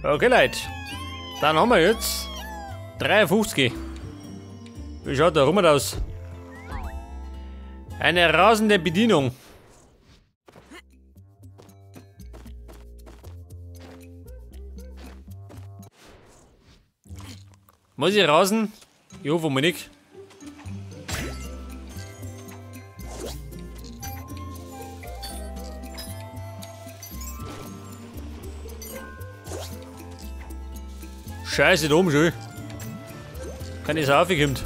Okay, Leute. Dann haben wir jetzt 53. Wie schaut der rum aus? Eine rasende Bedienung. Muss ich rasen? Ich hoffe mal nicht. Scheiße, da oben schon. Keine Sau kommt.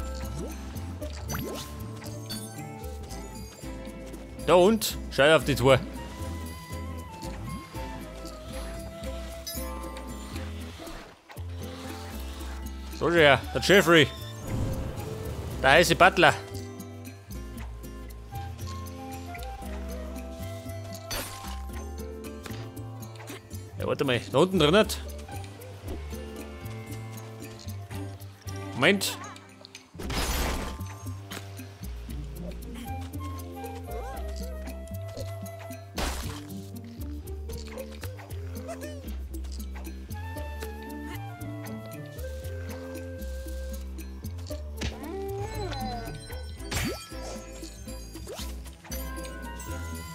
Da und? Scheiße auf die zwei. So schon her, der Jeffrey. Der heiße Butler. Ja, warte mal, da unten drin nicht. Moment.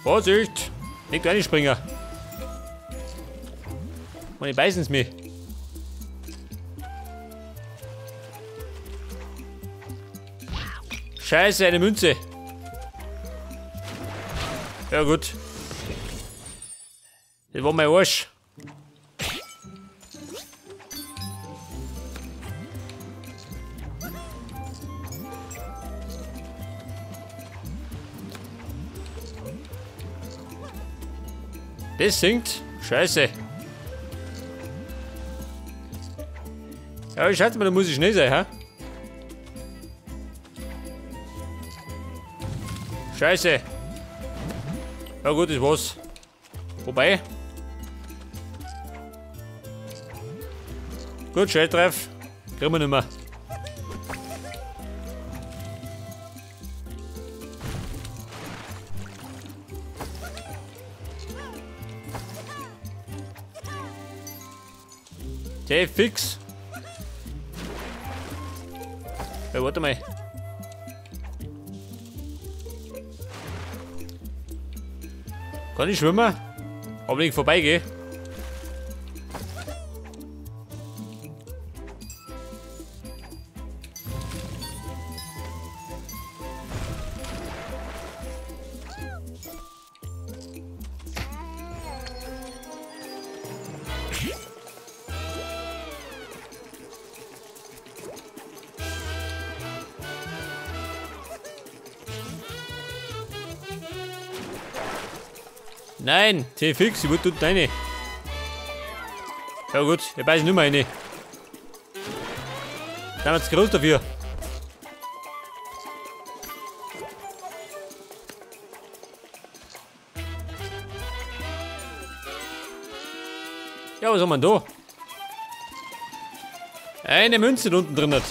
Vorsicht! Nicht reinspringen. Und die beißen es mich. Scheiße, eine Münze. Ja gut. Das war mein Arsch. Das sinkt. Scheiße. Ja, ich schätze mal, da muss ich schnell sein, hä? Scheiße. Ja gut, das war's. Wobei. Gut, Scheißtreff. Kriegen wir nicht mehr. Okay, fix. Ja, warte mal. Kann ich schwimmen? Aber wenn ich vorbeigehe. Nein, T-Fix, ich wollte unten rein. Ja gut, ich beiß nicht mehr rein. Da haben wir zu groß dafür. Ja, was haben wir denn da? Eine Münze da unten drin hat.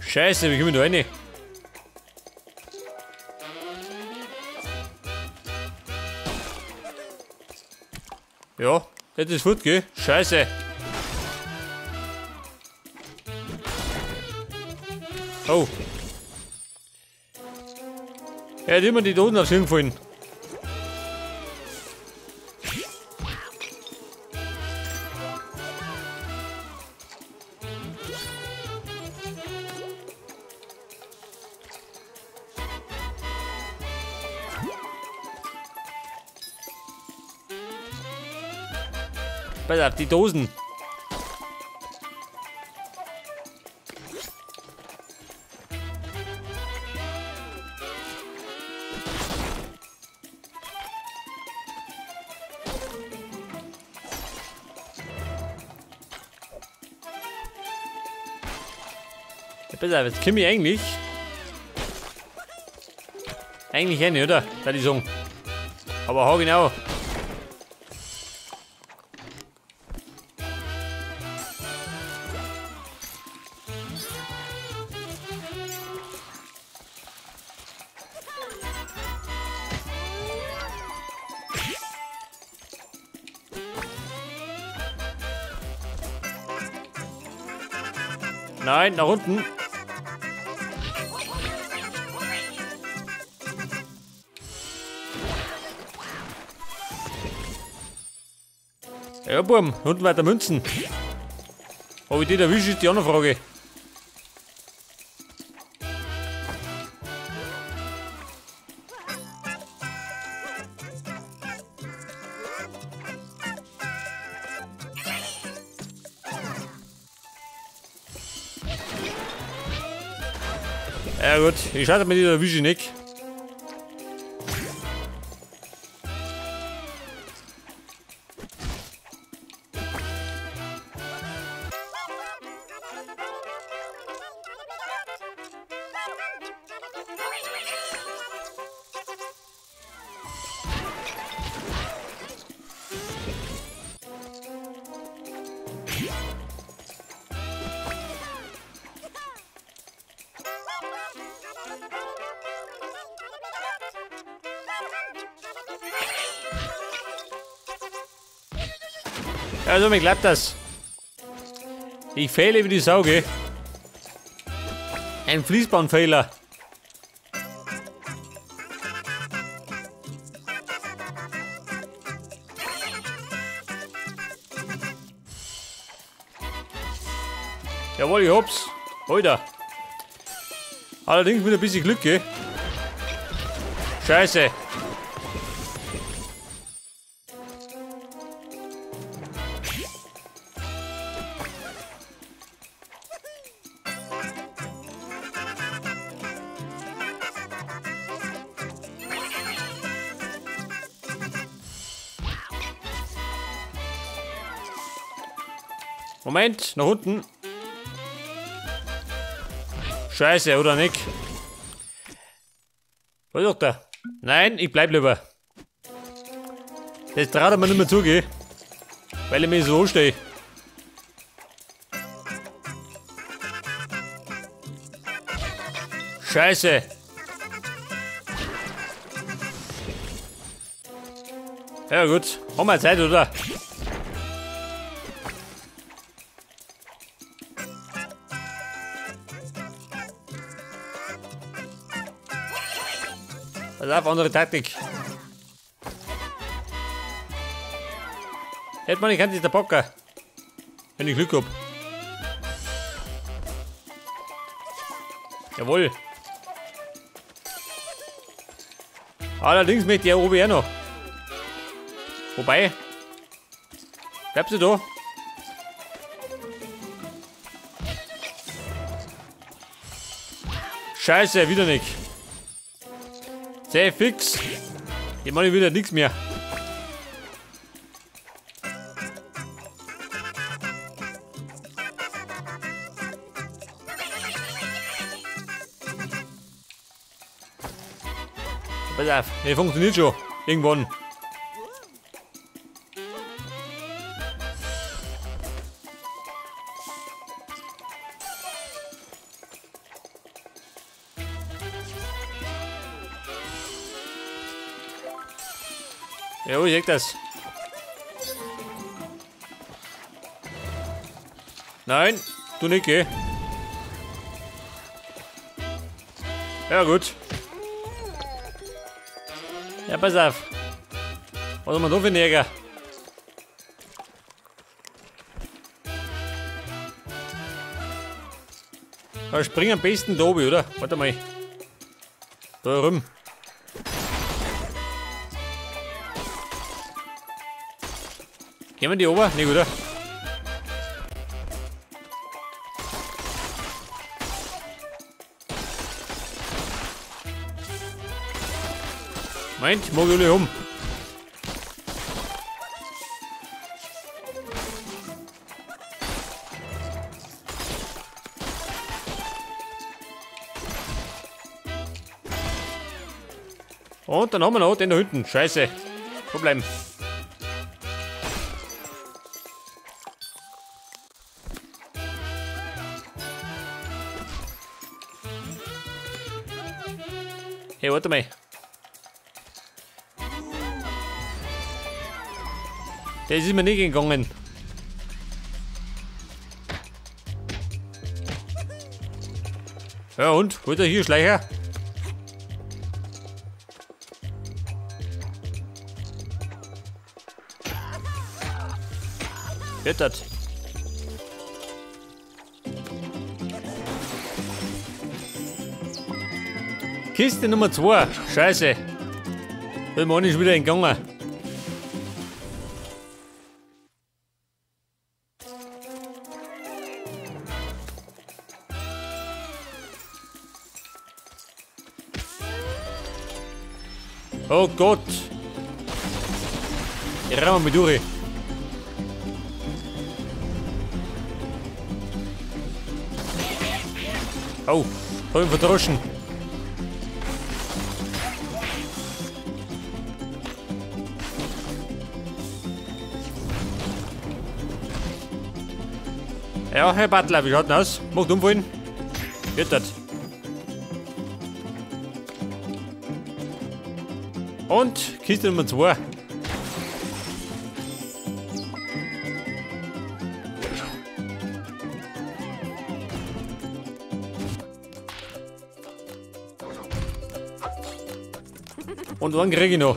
Scheiße, wie kommen wir da rein? Ja, das ist fort, gell? Scheiße. Oh. Er hat immer die Dosen aufs Hirn gefallen. Pass auf, die Dosen. Ja, pass auf, jetzt komme ich eigentlich. Eigentlich eine, oder? Da die sagen. Aber hau genau. Nein, nach unten. Ja, Burm, unten weiter Münzen. Ob ich die erwische, ist die andere Frage. Ja gut, ich schalte mir die erwische ich nicht. Also, mir klappt das. Ich fehle wie die Sau, gell? Ein Fließbandfehler. Jawohl, ich hab's. Alter. Allerdings mit ein bisschen Glück, gell? Scheiße. Moment, nach unten. Scheiße, oder nicht? Was ist da? Nein, ich bleib lieber. Das traut mir nicht mehr zu, gell? Weil ich mich so anstehe. Scheiße. Ja gut, haben wir Zeit, oder? Pass auf, andere Taktik. Hätte man, ich kann sich der Pocker. Wenn ich Glück hab. Jawohl. Allerdings möchte ich oben auch noch. Wobei. Bleibst du da? Scheiße, wieder nicht. Sehr fix. Ich mache wieder nichts mehr. Pass auf, der funktioniert schon. Irgendwann. Ja, ich seh das. Nein, du nicht, geh. Ja, gut. Ja, pass auf. Was haben wir da für einen Ärger? Ja, spring am besten da oben, oder? Warte mal. Da rum. Gehen wir die oben? Nicht, oder? Moment, mag ich alle um. Und dann haben wir noch den da hinten. Scheiße. Wo bleiben? Hey, warte mal. Das ist mir nicht gegangen. Ja und? Wollt ihr hier Schleicher? Wird das? Kiste Nummer 2. Scheiße. Bin mir auch nicht wieder entgangen. Oh Gott. Ich renne mal durch. Oh, hab ihn verdroschen. Ja, Herr Butler, wie schaut denn aus? Macht umfallen. Geht das. Und Kiste Nummer 2. Und wann krieg ich noch?